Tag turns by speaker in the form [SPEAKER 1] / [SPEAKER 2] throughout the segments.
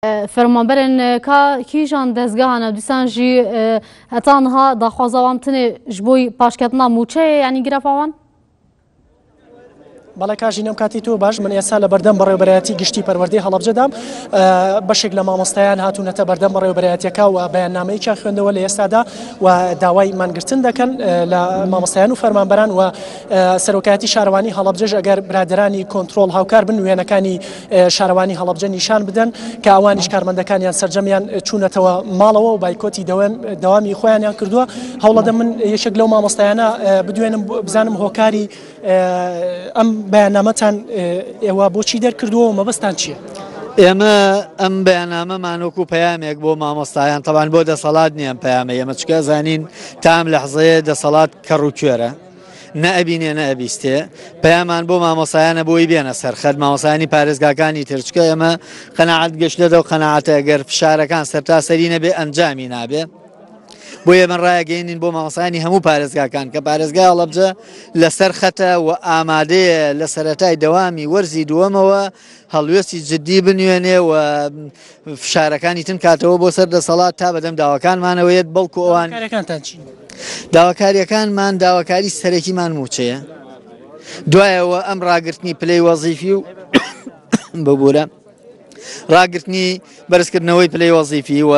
[SPEAKER 1] Fermanberên ka kîjan dezgehan e dîsan jî heta niha daxwaza wan tenê ji bo paşketina mûçeyê yanî girefa wan?
[SPEAKER 2] بەڵێ کاژین ئەم کاتی تۆ باش من ئێستا لە بەردەم بەڕێوبەرایەتی گشتی پەروەردەی هەڵەبجەدام بەشێک لە مامۆستایان هاتوونەتە بەردەم بەڕێوبەرایەتەکە و بەیاننامەیەکیان خوێندەوە لە ئێستادا و داوای مانگرتن دەکەن لە مامۆستایان و فەرمانبەران و سەرۆکایەتی شارەوانی هەڵەبجەش ئەگەر برادرانی کۆنتترۆل هاوکار بن وێنەکانی شارەوانی هەڵەبجە نیشان بدەن کە ئەوانیش کارمەندەکانیان سەرجەمیان چوونەتەوە ماڵەوە و بایکۆتی دەوامی خۆیانیان کردووە. هەوڵەدەم من یەکێک لەو مامۆستایانە بدوێنم بزانم هۆکاری ئەم بەیاننامەتان ئێوە بۆچی دەرکردووە و مەبەستان چییە؟
[SPEAKER 3] ئێمە ئەم بەیاننامەمان وەکو پەیامێک بۆ مامۆستایان تەبان بۆ دەسەڵات نییە ئەم پەیامە ئێمە چکە زانین تا ئەم لەحزەیە دەسەڵات کەڕ و کوێرە. نە ئەبینێ نە ئەبیستێ پەیامان بۆ مامۆسایانە بۆی بێنە سەر خەت مامۆسایانی پارێزگاکانی تر چکە ئێمە قەناعەت گەشتە دەو قەناعەتە گەر فشارەکان سەرتاسەری نەبێ ئەنجامی نابێ بۆ ئێمە ڕایگەینین بۆ مامۆسایانی هەموو پارێزگاکان کە پارێزگای هەڵەبجە لەسەر خەتە و ئامادەیە لە سەرەتای دەوامی وەرزی دووەمەوە هەڵوێستی جددی بنوێنێ و فشارەکانی تن کاتەوە بۆ سەر دەسەڵات تا بەدەم داواکانمانەوە یەت بەڵکو ئەوان
[SPEAKER 2] داواکاریەکانتان چین؟
[SPEAKER 3] داواکاریەکانمان داواکاری سەرەکیمان موچەیە دوایەوە ئەم ڕاگرتنی پلەی وەزیفی و ببوورە ڕاگرتنی بەرزکردنەوەی پلەی وەزیفی و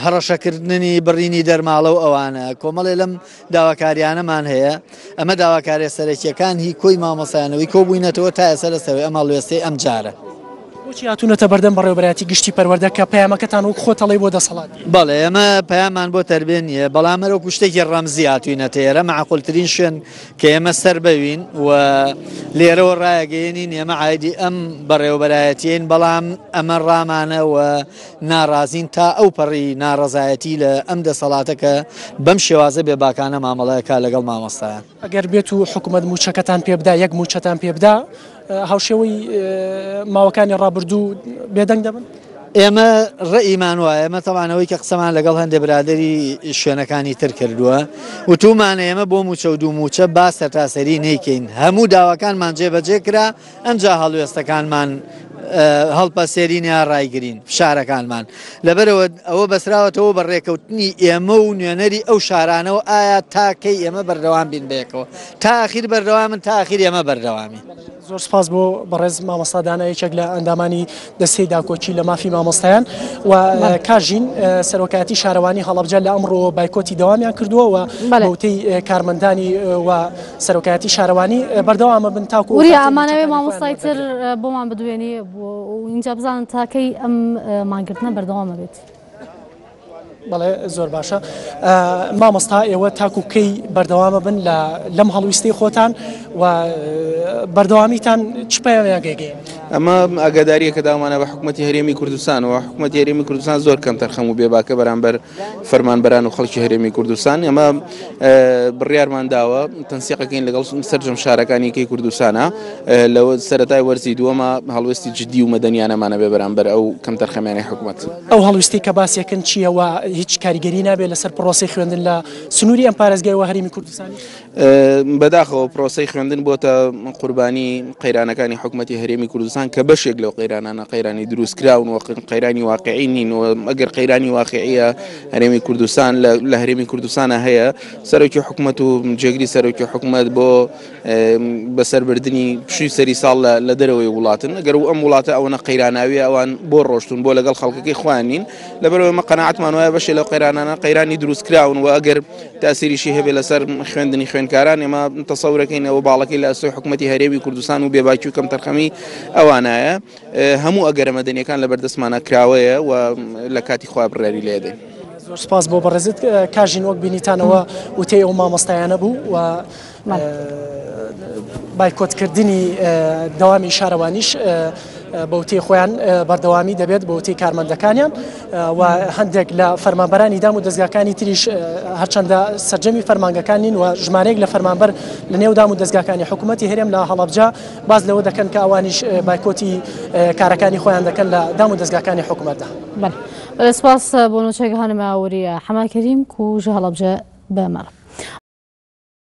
[SPEAKER 3] هەڕەشەکردنی بڕینی دەرماڵە و ئەوانە کۆمەڵێ لەم داواکاریانەمان هەیە ئەمە داواکاریە سەرەکیەکان هی کۆی مامۆستایانەوەی کۆبووینەتەوە تا ئێستا لەسەر ئەم هەڵوێستەی ئەم جارە.
[SPEAKER 2] بۆچی هاتوونەتە بەردەم بەڕێوەبەرایەتی گشتی پەروەردە کە پەیامەکەتان وەک خۆت ئەڵێی بۆ دەسەڵات نییە؟
[SPEAKER 3] بەڵێ ئێمە پەیاممان بۆ تەربیە نییە بەڵام هەر وەکو شتێکی ڕەمزی هاتووینەتە ئێرە مەعقولترین شوێن کە ئێمە سەر بەوین و لێرەوە ڕایەگەیەنین ئێمە عایدی ئەم بەڕێوەبەرایەتیین بەڵام ئەمە ڕامانە و ناڕازین تا ئەو پەڕی ناڕەزایەتی لە ئەم دەسەڵاتە کە بەم شێوازە بێ باکانە مامەڵە ئەکا لەگەڵ مامۆستایان.
[SPEAKER 2] ئەگەر بێت و حکومەت مووچەکەتان پێ بدا یەک مووچەتان پێ بدا هاوشێوەی ماوەکانی ڕابردوو بێدەنگ دەبن؟
[SPEAKER 3] ئێمە ڕەئیمان وایە، ئێمە تەبعەن ئەوەی کە قسەمان لەگەڵ هەندێ برادەری شوێنەکانی تر کردووە وتوومانە ئێمە بۆ مووچە و دوو مووچە با سەرتاسەری نەیکەین هەموو داواکانمان جێبەجێ کرا ئەمجا هەڵوێستەکانمان هەڵپەسێرین یا ڕایگرین فشارەکانمان لەبەرەوە ئەوە بەسراوەتەوە بە ڕێکەوتنی ئێمە و نوێنەری ئەو شارانەوە ئایا تا کەی ئێمە بەردەوام بین بەیەکەوە تا ئاخیر بەردەوامن تا ئاخیر ئێمە بەردەوامین.
[SPEAKER 2] زۆر سپاس بۆ بەڕێز مامۆستا دانا یەکێک لە ئەندامانی دەستەی داکۆکی لە مافی مامۆستایان و کاژین سەرۆکایەتی شارەوانی هەڵەبجە لە ئەمڕۆ بایکۆتی دەوامیان کردووە و بەوتەی کارمەندانی و سەرۆکایەتی شارەوانی بەردەوامە بن تاکو
[SPEAKER 1] وریا ئەمانەوێ مامۆستای تر بۆمان بدوێنی و ئینجا بزانن تاکەی ئەم مانگرتنە بەردەوامە بێت.
[SPEAKER 2] بەڵێ زۆر باشە مامۆستا ئێوە تاکو کەی بەردەوامە بن لە لەم هەڵویستی خۆتان و بەردەوامیتان چ پەیامیان گەگەین
[SPEAKER 4] ئەمە ئاگاداریەکە داومانە بە حکوومەتتی هەرێمی کوردستان و حکوومەتتی هەرێمی کوردستان زۆر کەم تەرخەم و بێباکە بەرامبەر فەرمانبەران و خەڵکی هەرێمی کوردستان ئێمە بڕیارمان داوە تەنسیقەکەین لەگەڵ سەرجەم شارەکانی کەی کوردستانە لە سەرەتای وەرزی دووەمە هەڵوێستی جدی و مەدەنیانەمانە بێ بەرامبەر ئەو کەمتەرخەمیانەی حکوومەت.
[SPEAKER 2] ئەو هەڵویستەی کە باسیەکەن چییە و هیچ کاریگەری نابێت لەسەر پرۆسەی خوێندن لە سنووری ئەم پارێزگای و هەرێمی کوردستانی؟
[SPEAKER 4] بەداخەوە پرۆسەی خوێندن بۆتە قوربانی قەیرانەکانی حکومەتی هەرێمی کوردستان کە بەشێک لەو قەیرانانە قەیرانی دروستکراون و قەیرانی واقعی نین و ئەگەر قەیرانی واقعیە هەرێمی کوردستان لە هەرێمی کوردستانە هەیە سەرۆکی حکومەت و جێگری سەرۆکی حکومەت بۆ بەسەربردنی پشوی سەری ساڵ لە دەرەوەی وڵاتن ئەگەر و ئەم وڵاتە ئەوەنە قەیراناویە ئەوان بۆ ڕۆشتون بۆ لەگەڵ خەڵکەکەی خۆیان نین لەبەرئەوەی ئێمە قەناعەتمان وایە بەشێ لەو قەیرانانە قەیرانی دروستکراون و ئەگەر تاسیریشی هەبێ لەسەر خوێندنی خوێندکاران ئێمە تەسەورەکەین ئەوە باڵەکەی لە ئەستۆی حکوومەتی هەرێمی کوردستان و بێباکی و کەمتەرخەمی ئەوانایە هەموو ئەگەرە مەدەنیەکان لە بەردەستمانە کراوەیە و لە کاتی خۆی بڕیاری لێدەین.
[SPEAKER 2] زۆر سپاس بۆ بەڕێزت کاژین وەک بینیتانەوە وتەی ئەو مامۆستایانە بوو و بایکۆتکردنی دەوامی شارەوانیش بەوتەی خۆیان بەردەوامی دەبێت بەوتەی کارمەندەکانیان و هەندێک لە فەرمانبەرانی دام و دەستگاکانی تریش هەرچەندە سەرجەمی فەرمانگەکان نین و ژمارەیەک لە فەرمانبەر لە نێو دام و دەستگاکانی حکوومەتی هەرێم لە هەڵەبجە باز لەوە دەکەن کە ئەوانیش بایکۆتی کارەکانی خۆیان دەکەن لە دام و دەستگاکانی حکوومەتدا.
[SPEAKER 1] بەڵێ سپاس بۆ نوچەگەهانە ماوریە حەمە کەریم کو ژە هەڵەبجە بە مەڕ.